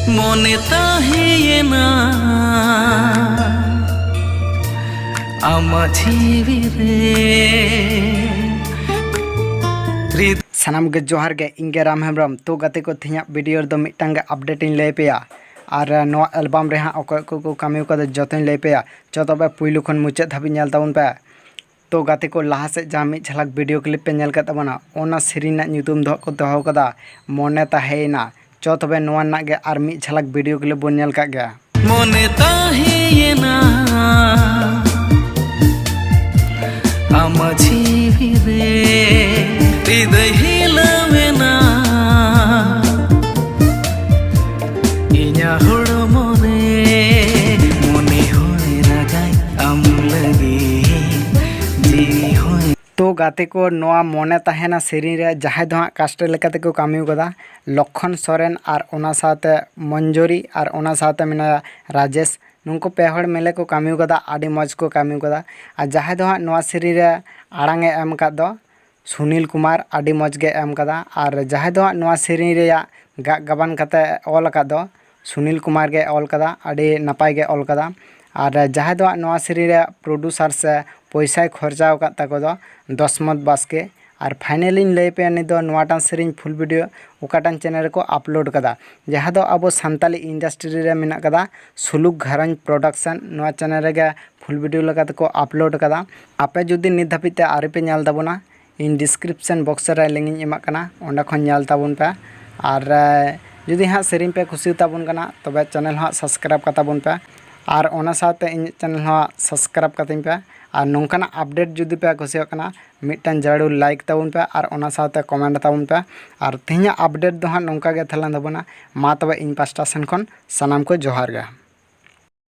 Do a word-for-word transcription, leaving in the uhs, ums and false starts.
ᱢᱚᱱᱮ ᱛᱟᱦᱮᱸᱭᱮᱱᱟ ᱟᱢᱟᱜ ᱡᱤᱣᱤ ᱨᱮ᱾ ᱥᱟᱱᱟᱢ ᱜᱮ ᱡᱚᱦᱟᱨ ᱜᱮ, ᱤᱧ ᱜᱮ ᱨᱟᱢ ᱦᱮᱢᱵᱨᱚᱢ᱾ ᱛᱚ ᱜᱟᱛᱮ ᱠᱚ, ᱛᱮᱦᱮᱧᱟᱜ ᱵᱷᱤᱰᱤᱭᱳ ᱨᱮᱫᱚ ᱢᱤᱫᱴᱟᱝ ᱜᱮ ᱟᱯᱰᱮᱴ ᱤᱧ ᱞᱟᱹᱭ ᱯᱮᱭᱟ, ᱟᱨ ᱱᱚᱣᱟ ᱮᱞᱵᱟᱢ ᱨᱮ ᱦᱟᱸᱜ ᱚᱠᱚᱭ ᱚᱠᱚᱭ ᱠᱚ ᱠᱟᱹᱢᱤ ᱠᱟᱫᱟ ᱡᱚᱛᱚᱧ ᱞᱟᱹᱭ ᱯᱮᱭᱟ᱾ ᱪᱚ ᱛᱚᱵᱮ ᱯᱩᱭᱞᱩ ᱠᱷᱚᱱ ᱢᱩᱪᱟᱹᱫ ᱫᱷᱟᱹᱵᱤᱡ ᱧᱮᱞ ᱛᱟᱵᱚᱱ ᱯᱮ᱾ ᱛᱚ ᱜᱟᱛᱮ ᱠᱚ, ᱞᱟᱦᱟ ᱥᱮᱫ ᱡᱟᱦᱟᱸ ᱢᱤᱫ ᱡᱷᱟᱞᱟᱠ ᱵᱷᱤᱰᱤᱭᱳ ᱠᱞᱤᱯ ᱯᱮ ᱧᱮᱞ ᱠᱮᱫ ᱛᱟᱵᱚᱱᱟ, ᱚᱱᱟ ᱥᱮᱨᱮᱧ ᱨᱮᱱᱟᱜ ᱧᱩᱛᱩᱢ ᱫᱚ ᱦᱟᱸᱜ ᱠᱚ ᱫᱚᱦᱚ ᱠᱟᱫᱟ ᱢᱚᱱᱮ ᱛᱟᱦᱮᱸᱭᱮᱱᱟ᱾ ᱪᱚ ᱛᱚᱵᱮ ᱱᱚᱣᱟ ᱨᱮᱱᱟᱜ ᱜᱮ ᱟᱨ ᱢᱤᱫ ᱡᱷᱟᱞᱟᱠ ᱵᱷᱤᱰᱤᱭᱳ ᱠᱞᱤᱯ ᱵᱚᱱ ᱧᱮᱞ ᱠᱟᱜ ᱜᱮ᱾ ᱢᱚᱱᱮ ᱛᱟᱦᱮᱸᱭᱮᱱᱟ ᱟᱢᱟᱜ ᱡᱤᱣᱤ ᱨᱮ, ᱦᱨᱤᱫᱚᱭ ᱦᱤᱞᱟᱹᱣᱮᱱᱟ ᱤᱧᱟᱹᱜ ᱦᱚᱲᱢᱚ ᱨᱮ, ᱢᱚᱱᱮ ᱦᱚᱸᱭ ᱨᱟᱜᱟᱭ ᱟᱢ ᱞᱟᱹᱜᱤᱫ, ᱡᱤᱣᱤ ᱦᱚᱸᱭ᱾ ᱛᱚ ᱜᱟᱛᱮ ᱠᱚ, ᱱᱚᱣᱟ ᱢᱚᱱᱮ ᱛᱟᱦᱮᱸᱭᱮᱱᱟ ᱥᱮᱨᱮᱧ ᱨᱮ ᱡᱟᱦᱟᱸᱭ ᱫᱚ ᱦᱟᱸᱜ ᱠᱟᱥᱴ ᱞᱮᱠᱟ ᱛᱮᱠᱚ ᱠᱟᱹᱢᱤ ᱠᱟᱫᱟ, ᱞᱚᱠᱠᱷᱚᱱ ᱥᱚᱨᱮᱱ ᱟᱨ ᱚᱱᱟ ᱥᱟᱶᱛᱮ ᱢᱚᱧᱡᱚᱨᱤ ᱟᱨ ᱚᱱᱟ ᱥᱟᱶᱛᱮ ᱢᱮᱱᱟᱭᱟ ᱨᱟᱡᱮᱥ᱾ ᱱᱩᱠᱩ ᱯᱮ ᱦᱚᱲ ᱢᱤᱞᱮ ᱠᱚ ᱠᱟᱹᱢᱤ ᱠᱟᱫᱟ, ᱟᱹᱰᱤ ᱢᱚᱡᱽ ᱠᱚ ᱠᱟᱹᱢᱤ ᱠᱟᱫᱟ᱾ ᱟᱨ ᱡᱟᱦᱟᱸᱭ ᱫᱚ ᱦᱟᱸᱜ ᱱᱚᱣᱟ ᱥᱮᱨᱮᱧ ᱨᱮ ᱟᱲᱟᱝ ᱮ ᱮᱢ ᱟᱠᱟᱫ ᱫᱚ ᱥᱩᱱᱤᱞ ᱠᱩᱢᱟᱨ, ᱟᱹᱰᱤ ᱢᱚᱡᱽ ᱜᱮ ᱮᱢ ᱠᱟᱫᱟ᱾ ᱟᱨ ᱡᱟᱦᱟᱸᱭ ᱫᱚ ᱦᱟᱸᱜ ᱱᱚᱣᱟ ᱥᱮᱨᱮᱧ ᱨᱮᱭᱟᱜ ᱜᱟᱜ ᱜᱟᱵᱟᱱ ᱠᱟᱛᱮ ᱚᱞ ᱟᱠᱟᱫ ᱫᱚ ᱥᱩᱱᱤᱞ ᱠᱩᱢᱟᱨ ᱜᱮ ᱚᱞ ᱠᱟᱫᱟ, ᱟᱹᱰᱤ ᱱᱟᱯᱟᱭ ᱜᱮ ᱚᱞ ᱠᱟᱫᱟ᱾ ᱟᱨ ᱡᱟᱦᱟᱸᱭ ᱫᱚ ᱦᱟᱸᱜ ᱱᱚᱣᱟ ᱥᱮᱨᱮᱧ ᱨᱮᱭᱟᱜ ᱯᱨᱚᱰᱩᱥᱟᱨ ᱥᱮ ᱯᱚᱭᱥᱟᱭ ᱠᱷᱚᱨᱪᱟ ᱟᱠᱟᱫ ᱛᱟᱠᱚ ᱫᱚ ᱫᱚᱥᱢᱚᱛ ᱵᱟᱥᱠᱮ᱾ ᱟᱨ ᱯᱷᱟᱭᱱᱮᱞᱤᱧ ᱞᱟᱹᱭ ᱯᱮᱭᱟ ᱱᱤᱛ ᱫᱚ ᱱᱚᱣᱟᱴᱟᱝ ᱥᱮᱨᱮᱧ ᱯᱷᱩᱞ ᱵᱷᱤᱰᱤᱭᱳ ᱚᱠᱟᱴᱟᱝ ᱪᱮᱱᱮᱞ ᱨᱮᱠᱚ ᱟᱯᱞᱳᱰ ᱠᱟᱫᱟ, ᱡᱟᱦᱟᱸ ᱫᱚ ᱟᱵᱚ ᱥᱟᱱᱛᱟᱞᱤ ᱤᱱᱰᱟᱥᱴᱨᱤ ᱨᱮ ᱢᱮᱱᱟᱜ ᱠᱟᱫᱟ ᱥᱩᱞᱩᱠ ᱜᱷᱟᱨᱚᱸᱡᱽ ᱯᱨᱚᱰᱟᱠᱥᱚᱱ᱾ ᱱᱚᱣᱟ ᱪᱮᱱᱮᱞ ᱨᱮᱜᱮ ᱯᱷᱩᱞ ᱵᱷᱤᱰᱤᱭᱳ ᱞᱮᱠᱟ ᱛᱮᱠᱚ ᱟᱯᱞᱳᱰ ᱠᱟᱫᱟ᱾ ᱟᱯᱮ ᱡᱩᱫᱤ ᱱᱤᱛ ᱫᱷᱟᱹᱵᱤᱡ ᱛᱮ ᱟᱹᱣᱨᱤ ᱯᱮ ᱧᱮᱞ ᱛᱟᱵᱚᱱᱟ, ᱤᱧ ᱰᱤᱥᱠᱨᱤᱯᱥᱚᱱ ᱵᱚᱠᱥ ᱨᱮ ᱞᱤᱝᱠ ᱤᱧ ᱮᱢᱟᱜ ᱠᱟᱱᱟ, ᱚᱸᱰᱮ ᱠᱷᱚᱱ ᱧᱮᱞ ᱛᱟᱵᱚᱱ ᱯᱮ᱾ ᱟᱨ ᱮ, ᱡᱩᱫᱤ ᱦᱟᱸᱜ ᱥᱮᱨᱮᱧ ᱯᱮ ᱠᱩᱥᱤᱭᱟᱛᱟᱵᱚᱱ ᱠᱟᱱᱟ, ᱛᱚᱵᱮ ᱪᱮᱱᱮᱞ ᱦᱚᱸ ᱥᱟᱵᱥᱠᱨᱟᱭᱤᱵᱽ ᱠᱟᱛᱟ ᱵᱚᱱ ᱯᱮ᱾ ᱟᱨ ᱚᱱᱟ ᱥᱟᱶᱛᱮ ᱤᱧᱟᱹᱜ ᱪᱮᱱᱮᱞ ᱦᱚᱸ ᱥᱟᱵᱥᱠᱨᱟᱭᱤᱵᱽ ᱠᱟᱛᱤᱧ ᱯᱮ᱾ ᱟᱨ ᱱᱚᱝᱠᱟᱱᱟᱜ ᱟᱯᱰᱮᱴ ᱡᱩᱫᱤ ᱯᱮ ᱠᱩᱥᱤᱭᱟᱜ ᱠᱟᱱᱟ, ᱢᱤᱫᱴᱟᱝ ᱡᱟᱹᱨᱩᱲ ᱞᱟᱭᱤᱠ ᱛᱟᱵᱚᱱ ᱯᱮ ᱟᱨ ᱚᱱᱟ ᱥᱟᱶᱛᱮ ᱠᱚᱢᱮᱱᱴ ᱛᱟᱵᱚᱱ ᱯᱮ᱾ ᱟᱨ ᱛᱮᱦᱮᱧᱟᱜ ᱟᱯᱰᱮᱴ ᱫᱚ ᱦᱟᱸᱜ ᱱᱚᱝᱠᱟ ᱜᱮ ᱛᱟᱦᱮᱸ ᱞᱮᱱ ᱛᱟᱵᱚᱱᱟ᱾ ᱢᱟ ᱛᱚᱵᱮ ᱤᱧ ᱯᱟᱥᱴᱟ ᱥᱮᱱ ᱠᱷᱚᱱ ᱥᱟᱱᱟᱢ ᱠᱚ ᱡᱚᱦᱟᱨ ᱜᱮ᱾